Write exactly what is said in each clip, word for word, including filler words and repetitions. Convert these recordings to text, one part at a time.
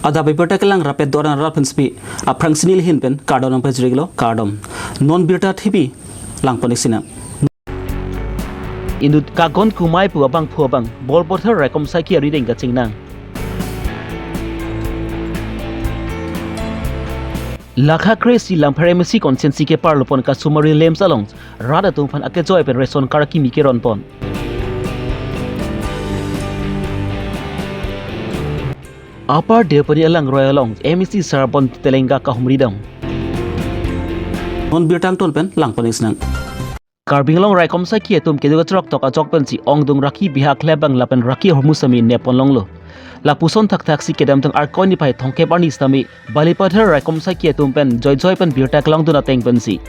Adap abirta kelang rapet doran rat pensi aphrangsi neli ahin pen kardom nangpajirlo, kardom. Non birta thipi langpon-ik sinang. Inut Kagon Kumai pu abangphu abang Bolpathar raikom saiki arideng kachingnang. Lakha kre-isi Langpher M A C constituency keparlopon Kasumari LAMPS along rat atum aphan akejoi pen ration card akimi keronpon. Upper Deopani alangroi along M A C Sarbon Telenga kahumri dam. Non birta angton pen langpon-ik sinang. Karbi Anglong raikom saiki atum keduk achirok tok ajok pensi ongdung rakhi bihak klebang lapen rakhi ahormu sitame nepponlonglo. Lapuson thakthaksi kedamtang Arkoi niphai thomkep arni sitame Balipathar raikom saiki atum pen joijoi pen birta kelongdun ateng pensi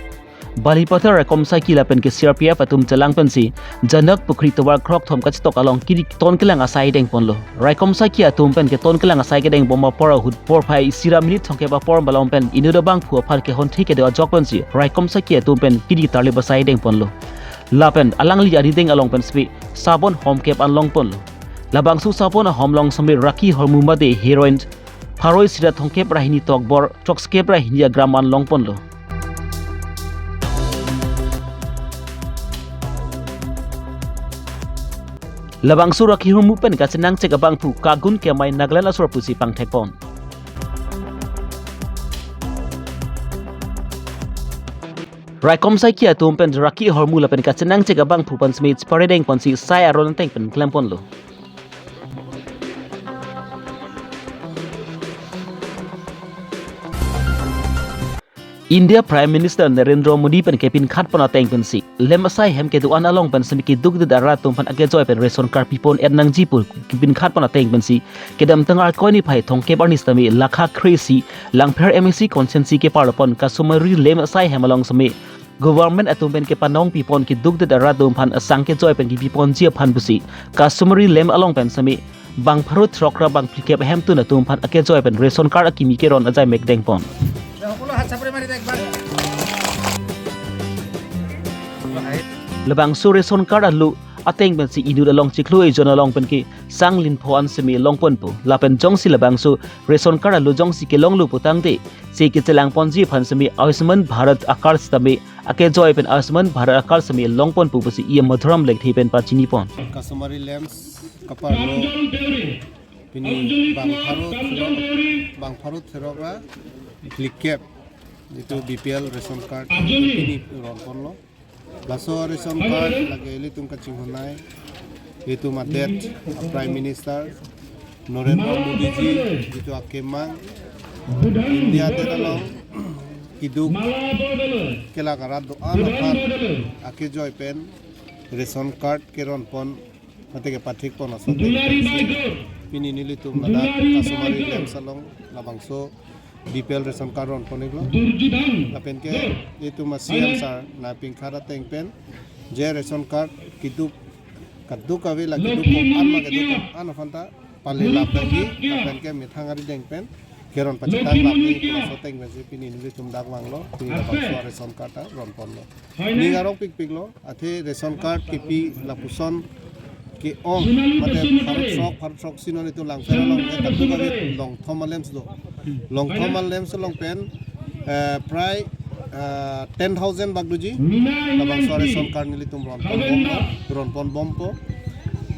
Balipathar raikom saiki lapen ke C R P F atum chelang pensi Janak Pukhri tovar krokthom kachetok along kiri ton kelang asai dengponlo. Raikom saiki atum pen keton kelang asai kedeng bom apor ahut porphai isi ra minute thomkep apor malom pen inut abangphu aphan kehonthi kedo ajok pensi raikom saiki atum pen kiri tarlip asai dengponlo. Lapen alangli arideng along pen spi sabon homkep an longponlo. Labangso sabon ahom along sitame rakhi ahormu mate heroin pharo isi ra thomkep ra hini tokbor throksi kep ra hini agram an longponlo. Labangso rakhi ahormu pen kachenangchek abangphu Kagun Kemai Nagaland asor pusi pangthekpon. Raikom saiki atum pen rakhi ahormu lapen kachenangchek abangphu aphan sitame chepare dengponsi sai aron ateng pen klemponlo. India Prime Minister Narendra Modi pen kepinkhatpon ateng pensi LAMPS asai hem kedo-an along pen sitame kedukdet arat atum aphan akejoi pen ration card pipon-et nangji pu kepinkhatpon ateng pensi kedamtang Arkoi niphai thomkep arni sitame Lakha kre-isi Langpher M A C constituency keparlopon Kasumari LAMPS asai hem along sitame government atum pen kepanong pipon kedukdet arat atum aphan asang kejoi pen kepiponji aphan pusi Kasumari LAMPS along pen sitame bang pharo throk ra bang phlikep ahemtun atum aphan akejoi pen ration card akimi keron ajai mek dengpon. Labangso ration card alu ateng pensi inut along chiklo ejon along pen ke sang lin pho an sitame longponpo. Lapen jongsi labangso ration card alu jongsi kelonglo putangte si kechelangponji aphan sitame Ayushman Bharat a-card sitame akejoi pen Ayushman Bharat a-card sitame longponpo pusi E M Madhuram Lekthe pen pachinipon. Kasumari LAMPS keparlo pini bang pharo throk, bang pharo throk ra phlikep itu B P L ration card pini ronponlo. Laso ration card lake ilitum kachinghon-ai, ilitum adet Prime Minister Narendra Modi ji jitu akemang India adet along keduk kelak arat do-an aphan akejoi pen ration card keronpon mate kepathikpon ason pini nelitum ladak Kasumari LAMPS along labangso B P L ration card ronpon-iklo. Lapen ke itum a-C M sir nangpinkhat ateng pen je ration card keduk kadokave la keduk ko an ma keduk ko an aphanta pale lap lagi lapen ke methang arideng pen keron pachetang lap ni pu laso ateng pensi pini nelitum dak vanglo, pini labangso ration card ta ronponlo. Ning arong pikpiklo, athe ration card kipi lapuson ke-ong mate pharo throk, pharo throksi non itum Langpher along ke kadokave longthom a-LAMPS do. Longthom a-LAMPS along pen, eh, prai, eh, ten thousand bak doji labangso ration card nelitum ronpon bomlo, ronpon bompo.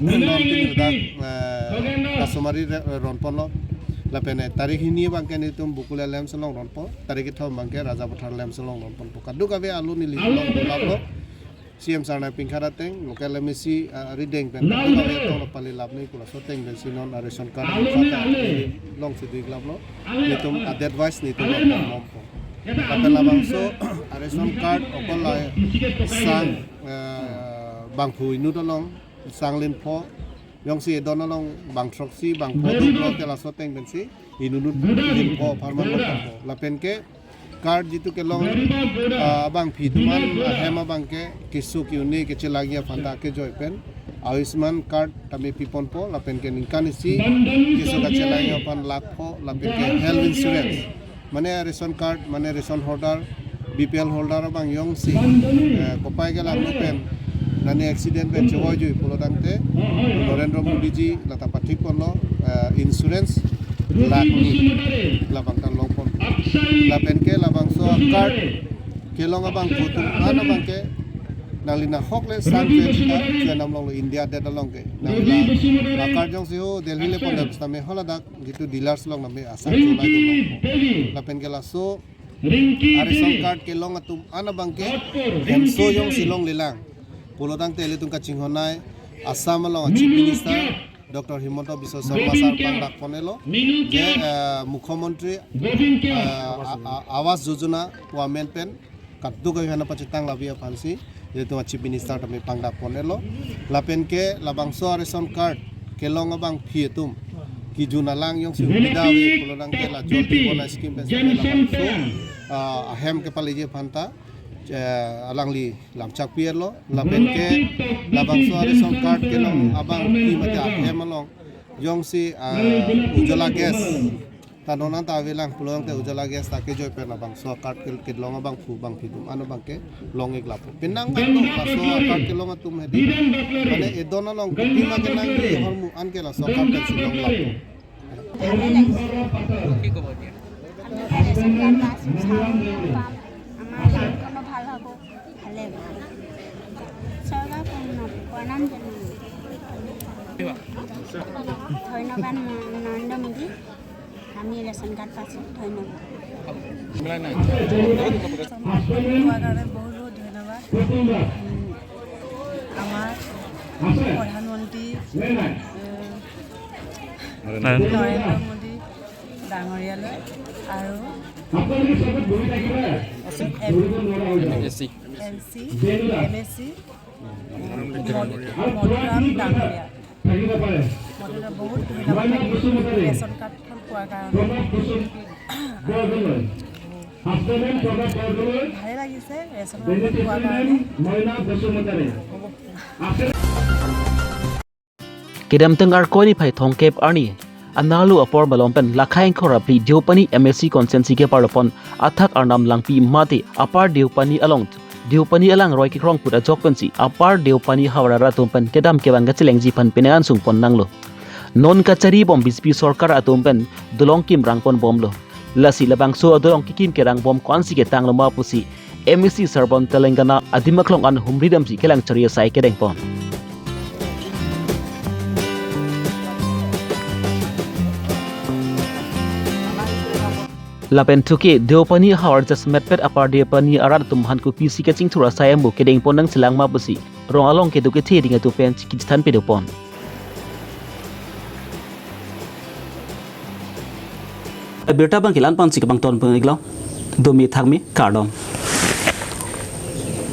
Non pini ladak, eh, Kasumari re-, ronponlo. Lapen, eh, tarik hini abangke nelitum Bakulia LAMPS along ronpo, tarik kethom abangke Rajapathar LAMPS along ronponpo. Kadokave alu neli long laplo. C M sir nangpinkhat ateng, local M A C, ah, arideng pen kadokave tong pale lap ni pu laso ateng pensi non a-ration card kata longsi do-ik laplo. Nelitum adet wise nelitum ronpon bompo. Lapen labangso a-ration card okol la sang, eh, bangphu inut along sang lin pho, jongsi edon along bang throksi bang pho duklo te laso ateng pensi inut lin pho apharman longpo. Lapen ke card jitu kelong, ah, bangphi atum an ahem abangke keso ke-un-e kechelangji aphanta kejoi pen Ayushman card tame piponpo, lapen ke ningkan isi keso kachelangji aphan lakh pho, lapen ke health insurance. Mane ration card, mane ration holder, B P L holder abang jongsi, eh, kopai kelanglo pen, nani accident pen chevoi jui pulo tangte, Narendra Modi ji lata pathikponlo, eh, insurance, la, labang ta longpon. Lapen ke labangso a-card kelong abangphu atum an abang ke nangli nahok le sang chuen sita chuen namlonglo India det along ke. Nangli la a-card jongsi ho Delhi le pon dak sitame haladak jitu dealers along name asang chulai do. Lapen ke laso a-ration card kelong atum an abang ke hemso jongsi longlelang pulo tangte ilitum kachinghon-ai Assam along Chief Minister Doctor Himanta Biswa Sarma sir pangdak pon-elo je, eh, Mukhyamantri, eh, a- a- Awas Yojana pu amen pen kaduk avi hana pachitang lavi aphansi ilitum a-Chief Minister tame pangdak pon-elo. Lapen ke labangso a-ration card kelong abangpi atum kejun alang jongsi subida ave pulo tangte la Jal Jeevan Scheme pen sitame labangso, ah, ahem kepaleji aphanta, eh, alangli lamchak pi-etlo. Lapen ke labangso a-ration card kelong abangpi mate ahem along jongsi, ah, Ujjwala Gas ta non anta avelang pulo tangte Ujjwala Gas ta kejoi pen labangso a-card kel- kelong abangphu abangpi atum an abang ke long-ik lapu. Penang abang to laso a-card kelong atum hedi. Mane edon along kopima kenangji ahormu an ke laso a-card pensi long lapu. ভালে লাগিছে। আমি ration card পাইছোঁ, চাউল পাম, আমাৰ লাইফখনো ভাল হ'ব। ভালে। চৰকাৰক প্ৰণাম জনাওঁ। ধন্যবাদ ম- নৰেন্দ্ৰ মোদী। আমি ৰেচন কাৰ্ড পাইছোঁ। ধন্যবাদ। ৰেচন কাৰ্ড পোৱাৰ কাৰণে বহুত বহুত ধন্যবাদ। উম, আমাৰ প্ৰধানমন্ত্ৰী, উম, নৰেন্দ্ৰ মোদী ডাঙৰীয়ালৈ আৰু M A C, M A চি, মধুৰাম ডাঙৰীয়া। মধুৰাম বহুত ধন্যবাদ থাকিল। ৰেচন কাৰ্ডখন পোৱাৰ কাৰণে ভালে লাগিছে, ৰেচন কাৰ্ডখন পোৱাৰ কাৰণে। Kedamtang Arkoi niphai thomkep arni analo apor malom pen Lakhai Ingkoi ra phli Deopani M A C constituency keparlo pon athak Arnam Langpi mate Upper Deopani along Deopani alangroi kekrong put ajok pensi Upper Deopani havar arat atum pen kedam kevang kachelengji aphan penang ansung pon nanglo. Non kachari bom B J P sorkar atum pen dolong kim rang pon bomlo. Lasi labangso adolong kekim kerang bom ko-ansi ketanglo ma pusi M A C Sarbon Telangana adim aklong an humri damsi kelang chari asai kedeng pon. Lapen thuke Deopani havar jasmetpet Upper Deopani arat atum aphan kopisi kachingthur asai amo kedeng pon nangselang ma pusi rong along kedo kethe ding atum pen chikithan pedo pon. Abirta abang ke la-an pensi kebang ton pon-iklo. Domi thakmi kardom.